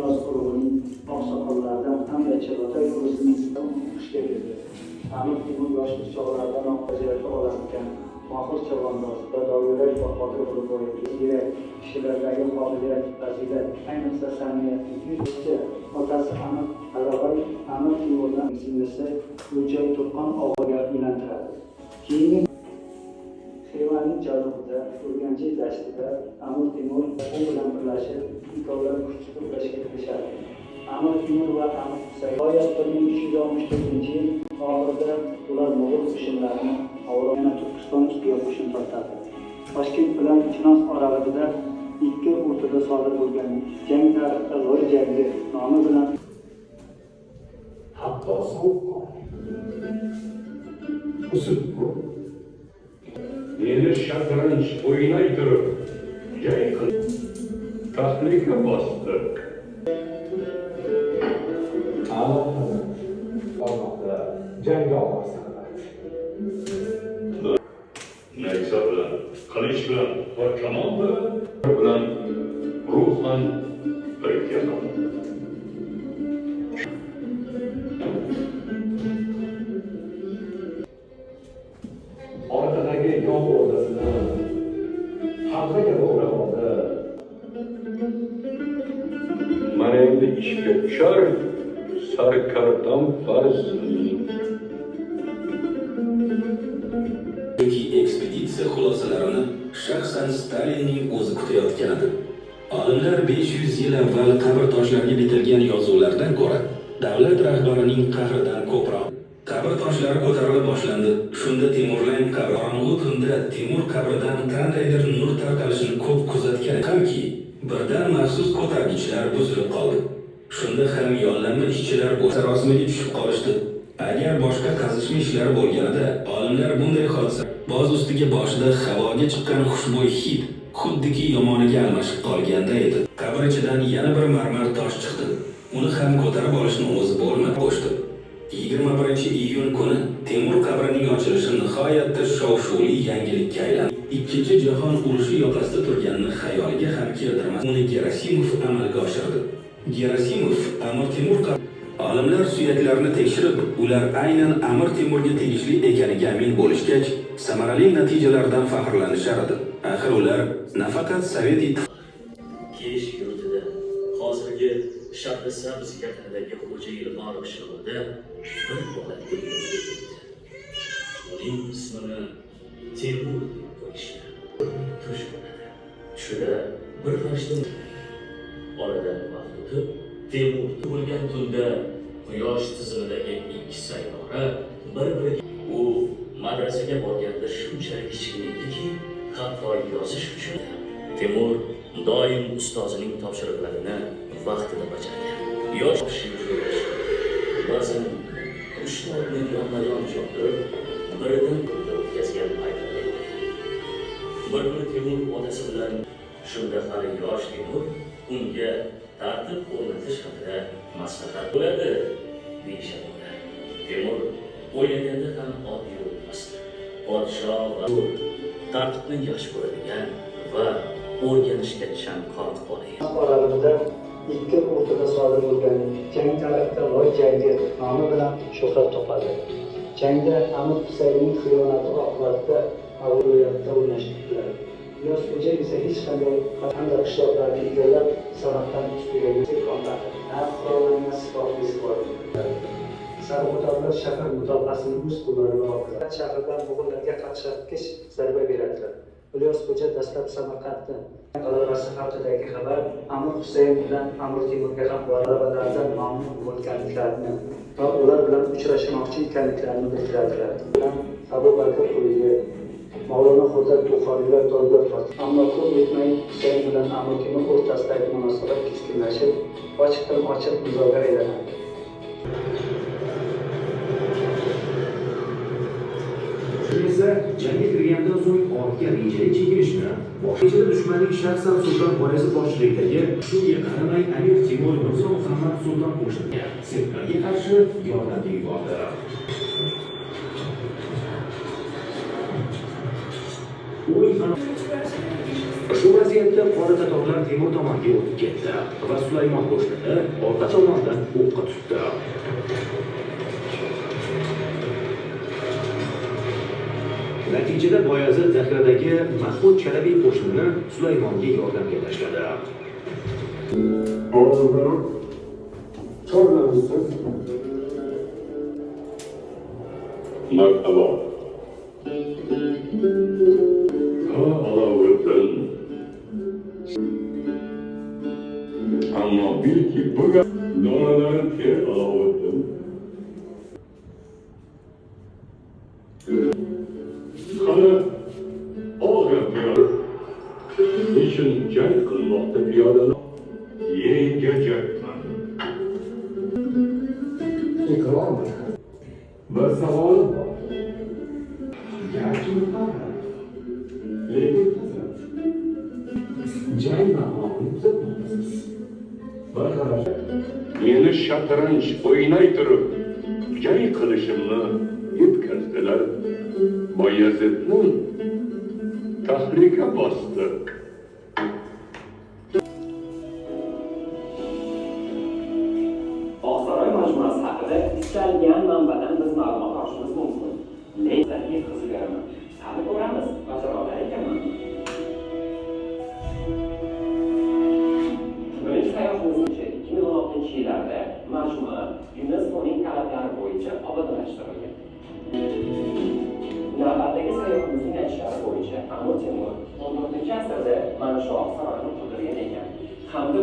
Chinoz urug'ining oqsoqollaridan hamda Chig'atay ulusining o'qishga kirdi. Amir Temur yoshlik chog'laridanoq ajrata olar ekan. Mohir chavandoz va dovyurak va qodir bo'lib voyaga ziyrak kishilardagi qobiliyat, fazilat, ayniqsa samimiyatli otasi Amir Tarag'ay Amir Temurni singlisi O'lchay Turqon og'aga uylantiradi. Keyingi Xivaning janubida, Urganch dashtida Amir Temur u bilan birlashib, ikkovlari kuch to'plashga kirishadi. Amir Temur va Amir Husayn G'oyat 1364-yil oxirida ular mo'g'ul qo'shinlarini yana Turkiston ustiga qo'shin tortadi. Toshkent bilan Chinoz oralig'ida ikki o'rtada sodir bo'lgan jang tarixda Loy jangi nomi bilan Hatto sovuqqon. Usul. Meni shatranj o'ynay turib, jang qil tahlika bosdi. A'lo olmoqda jangovar san'at. Nayza bilan, qilich bilan va kamon bilan ruhan birga qoldi. Orqadagi yov o'rdasini hamza kabi o'rab oldi. Mana endi ishga tushar sarkardam farzli. Chunki ekspeditsiya xulosalarini shaxsan Stalinning o'zi kutayotgan edi. Olimlar 500 yil avval qabr toshlariga bitilgan yozuvlardan ko'ra davlat rahbarining qahridan ko'proq. Qabr toshlari ko'tarila boshlandi. Shunda Temurlang qabri qorong'u tunda Temur qabridan qandaydir nur tarqalishini ko'p kuzatgan hamki, birdan maxsus ko'targichlar buzilib qoldi. Shunda ham yollanma ishchilar bu sarosimaga tushib qolishdi. Agar boshqa qazishma ishlari bo'lganida, olimlar bunday hodisa boz ustiga boshida havoga chiqqan xushbo'y hid xuddiki yomoniga almashib qolganda edi. Qabr ichidan yana bir marmar tosh chiqdi. Uni ham ko'tarib olishni o'zi bo'lmadi qo'shdi. 21-iyun kuni Temur qabrining ochilishi nihoyatda shov-shuvli yangilikka aylandi. Ikkinchi jahon urushi yoqasida turganini xayoliga ham keltirmas. Uni Gerasimov amalga oshirdi. Gerasimov Amir Temur Olimlar suyaklarni tekshirib, ular aynan Amir Temurga tegishli ekaniga amin bo'lishgach, samarali natijalardan faxrlanishar edi. Axir ular nafaqat Sovet Ittifoqi Kesh yurtida, hozirgi Shahrisabz yaqinidagi Xo'ja Ilg'or qishlog'ida bir bola dunyoga keldi. Uning ismini Temur deb qo'yishdi. Tush ko'radi. Tushida bir farishta. Oradan vaqt o'tib, Temur tug'ilgan tunda quyosh tizimidagi ikki sayyora bir-biriga. U madrasaga borganda shunchalik kichkina ediki, hatto yozish uchun. Temur doim ustozining topshiriqlarini vaqtida bajargan. Yosh ba'zan uchta otni yonma-yon choptirib, biridan birida o'tkazgan paytlari bo'lgan. Bir kuni Temur otasi bilan, shunda hali yosh Temur unga tartib o'rnatish haqida maslahat bo'ladi, deyishadi ular. Temur o'ynaganda ham oddiy o'ynasdi. Podsho va tartibni yaxshi ko'radigan va o'rganishga chanqoq bola edi. oralig'ida ikki o'rtada sodir bo'lgan jang tarixda Loy jangi nomi bilan shuhrat topadi. Jangda Amir Husaynning xiyonati oqibatida mag'lubiyatda o'ynashdilar. Ilyos Xo'ja esa hech qanday hamda qishloqlarni egallab, Samarqand ustiga naf qurollangan sipohli bor. Sarg'o'tonlar shahar mudofaasini o'z qo'llariga oldilar. Shahardan mo'g'ullarga qaqshatqich zarba beradilar. Ilyos Xo'ja dastlab Samarqandni g'alabasi haqidagi xabar Amir Husayn bilan Amir Temurga ham g'alabalardan mamnun bo'lganliklarini va ular bilan uchrashmoqchi ekanliklarini bildiradilar. Abu Bakr Quliyev, Mavlono Xo'ja Buxoriylar dodgor tortdi. Ammo ko'p o'tmay Husayn bilan Amir Temur o'rtasidagi munosabat keskinlashib, ochiqdan ochiq nizoga aylanadi. Esa jangga kirgandan so'ng ortga rejali chekinishni boshida dushmanning shaxsan Sulton Boyazid boshchiligidagi. Shunga qaramay, Amir Temur Mirzo Muhammad Sulton qo'shiniga serblarga qarshi yordamga yubordi. Uning shu vaziyatda paytda qora tatorlar Temur tomonga o'tib ketdi va Sulaymon qo'shini orqa tomondan o'qqa tutdi. Natijada Boyazid zaxiradagi Mahmud Chalabiy qo'shinini Sulaymonga yordamga tashladi. Chorlamışsın. Marhabo. Ha Aloviddin. Ammo bilki bu donalarini ter Aloviddin. Qani og'ir piyoda. Nechun jang qilmoqda piyodalar? Yengajakman. İkram. Bir savolim bor. Garchi muqarrar. Lekin hazrat. Jang maqomini kuzatmoqdasiz. Bir qarash Meni shatranj o'ynay turib jang qilishimni yetkazdilar. Boyazidni tahlika bosdi. Oqsaroy majmuasi haqida istalgan manbadan biz ma'lumot olishimiz mumkin. Lekin yetkazib beraman. Hali ko'ramiz, bajara olar ekanman. Birinchi sayyohimizcha 2016-yillarda majmua YUNESKOning talablari bo'yicha obodonlashtirilgan. Navbatdagi sayyohimizning aytishlari bo'yicha Amir Temur 14-asrda mana shu Oqsaroyni qurdirgan ekan. Hamda